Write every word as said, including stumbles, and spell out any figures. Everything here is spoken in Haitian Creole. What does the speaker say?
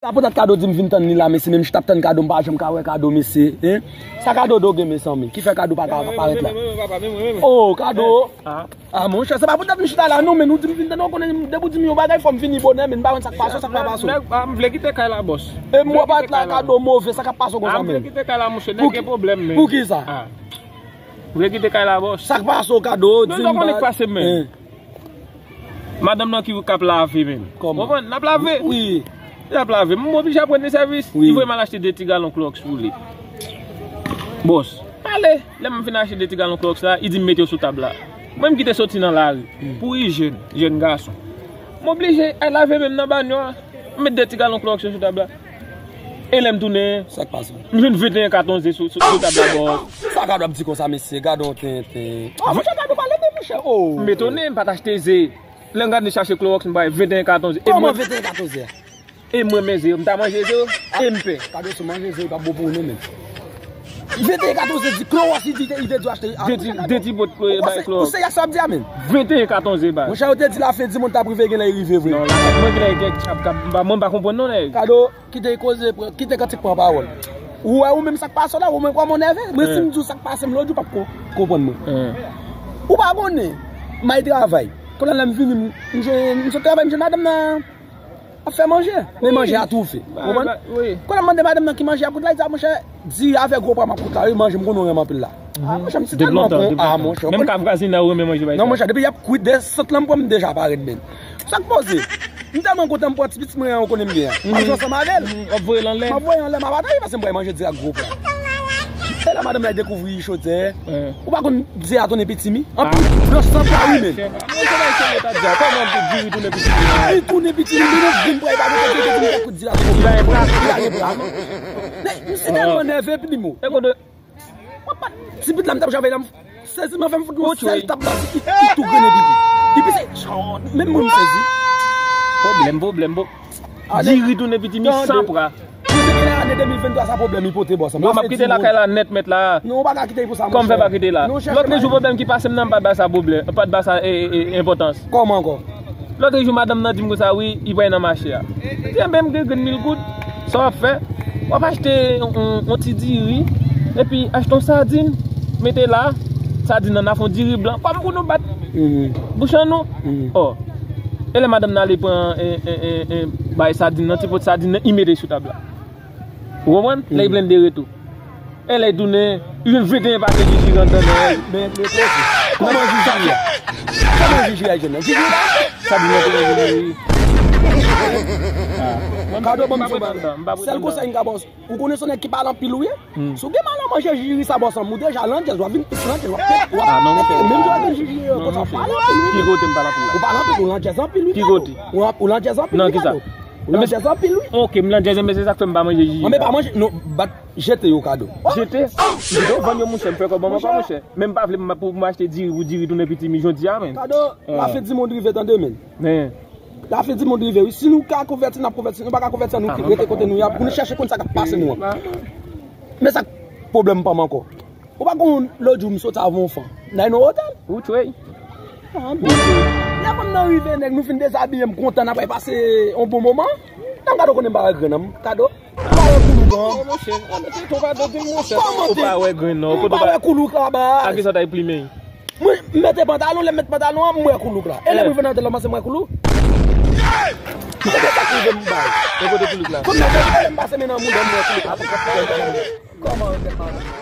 Sa poutèt Kado di m vin tann li la, mesye, menm j t ap tann Kado, m pa janm ka wè Kado, mesye, hein? Sa Kado do gen, mezanmi, ki fè Kado pa ka parèt la? Oh, Kado! Ah, monchè, se pa poutèt m chita la, non, men ou di m vin tann, ou konnen, depi w di m yon bagay, fò m vini bonè, men m pa konn sa k pase w, sa k pa pase w. Nèg, ah, m vle kite kay la, bòs. E m wè pa la, Kado move, sa k ap pase w konsa, men? Ah, m vle kite kay la, monchè, nèg gen pwoblèm, men. Poukisa? Ah. M vle kite kay la, bòs. Sa k pase w, Kado? Non, di m pa konnen k pase m, men. Madanm nan ki k ap lave menm. Kòman? Konprann? N ap lave. Wi. N ap lave. M oblije ap rann li sèvis. Wi. Li voye m al achte de ti galon klòks pou li. Bòs, ale. Lè m fin achte de ti galon klòks la, li di m mete yo sou tab la. Mwen m ki te soti nan lari. Hmm. Pou ijèn, jèn gason. M oblije al lave menm nan banyo a. M met de ti galon klòks yo sou tab la. E lè m tounen, sa k pase? M jwenn venteyen katon ze sou, sou, sou tab la, bòs. Sa Kado ap di konsa, mesye? Gade yon tenten. Ah, monchè, Kado pale de, monchè. Oh. M etone, m pa t achte ze. Lè m gade chache klowòks, m bay venteyen katon ze. E kòman mwen, venteyen katon ze a? E mwen, men ze yo, m ta manje ze yo, e m pè. Kado, si w manje ze yo, li p ap bon pou ou, non, menm. Venteyen katon ze di klowòks, li di, li te di w achte. De ti, de ti bòt, eh, bay klowòks. Ou se, ou se sa w ap di a, menm? Venteyen katon ze, bay. Monchè, yo te di lafen di monn t ap rive, genlè li rive vre. Non, lafen di monn genlè gen tchap kap, m pa, mwen m pa konprann non, nèg. Kado, kite koze, pran, kite kantik pran pawòl. Ou wè ou menm sa k pase w la, ou menm kòman w nève? Mwen si m di w sa k pase m lòt jou, w p ap ko-, konprann mwen. Ou pa konnen, m al travay. Kounye a lè m vini, m, m jwenn, m sot travay, m jwenn madanm nan ap fè manje. Men manje a toufe. Ou konprann? Kounye a m mande madanm nan ki manje ap koute la, li di, "A, monchè, diri avèk gwo pwa m ap koute la, wi, manje m konnen w renmen anpil la." A, monchè, m si tèlman bon. A, monchè. Menm kav vwazen nan ou renmen manje bay sa. Non, monchè, depi y ap kwit de sant lan, m pran m deja parèt menm. Sa k poze? M tèlman kontan m pran ti pitit mwen an, ou konnen m gen an. M ap jwe ansanm avè l. M ap voye l anlè. M ap voye anlè, m ap atache paske m pral manje diri ak gwo pwa. E lè madanm nan dekouvri chodyè, ou pa konn diri a tounen pitimi? Anpil blanch san pwa wi menm. Mwen se bay serye ta di a, kòman pou diri tounen pitimi? Diri tounen pitimi, men nou vin pral pa gen kote diri a kout diri a tounen. Li pa gen bra. Li pa gen bra. Men, m si tèlman nève, epi li mou. E kote Ti pit la m t ap janbe la, m sezi m fè m fout yon sèl tap baz, li, li tou grennen pipi. Li pise, menm mwen m sezi. Pwoblèm, pwoblèm, pwoblèm. Diri tounen pitimi san pwa. Mwen se genyen ane de mil venntwa sa pwoblèm li pote bò sa. Bon, m ap kite lakay la nèt mèt la. Non, ou pa ka kite pou sa, monchè. Kòman m fè pa kite la? Lòt jou pwoblèm ki pase m nan, m pa t ba sa pwoblèm, m pa t ba sa, e, e, e, enpòtans. Kòman ankò? Lòt jou madanm nan di m konsa, wi, li pral nan mache a. M di, enben, m gen grenn mil goud. Sa w ap fè? W ap achte yon, yon, yon ti diri, epi achte yon sadin, mete la, sadin nan, n a fè yon diri blan, kòm pou nou bat bouch an nou. Ò. E lè madanm nan ale pran, e, e, e, e, bay sadin nan, ti pot sadin nan, li mete sou tab la. Ou konprann? Lè li blende retou. E lè l tounen, li jwenn venteyen pake jijiri anndan nan. Men, men, men, kòman jijiri a? Kòman jijiri a jwenn nan? Jijiri pa? Sa di mwen te jijiri. Kado ban m di w bagay. Sèl konsèy m ka ba w, ou konnen se yon nèg ki pale anpil ou ye? Si w gen mal nan manje jijiri sa bò sanm, ou deja landjèz, w ap vin plis landjèz, w ap pete, w ap pete. Menm jan w ap vin jijiri yo, konsa w pale anpil wi. Ki kote m pale anpil la? Ou pale anpil, ou landjèz anpil wi. Ki kote? Ou landjèz anpil wi, Kado. Ou landjèz anpil wi. Ok, m landjèz, men se sa k fè m pa manje jijiri. Anben pa manje, non, bat Jete yo Kado. Jete? Jete yo vann yo monchè, m fè kòb an mwen pa monchè. Men m pa vle m pou m achte diri pou diri tounen pitimi jodi a, men. Kado, lafen di mond rive tande, men. Men. Lafen di mond rive, wi. Si nou ka konvèti, n ap konvèti. Si nou pa ka konvèti, nou rete kote nou ye a pou nou chèche konn sa k ap pase nou an. Men sa k pwoblèm pa m ankò. Ou pa konn lòt jou m soti avè yon fanm. N al nan otèl. Ou tchwey. Ah, bon. Lè fanm nan rive, nèg, nou fin dezabiye, m kontan, n ap pase yon bon moman. Nan Kado konnen m pa wè grenn nan, Kado. M pa wè koulou pran. Monchè, a mete tou pa de di monchè. Ou pa wè grenn nan, ou pa wè koulou la ba. A kisa w ta plimen? Mwen, m mete pantalon, lè m met pantalon an, m wè koulou la. E lè m rive nan otèl la, m panse m wè koulou. M konnen sa k rive m bay. E kote koulou la? Kounye a, lè m pase men nan mouda, m wè koulou la. Kòman ou te pale?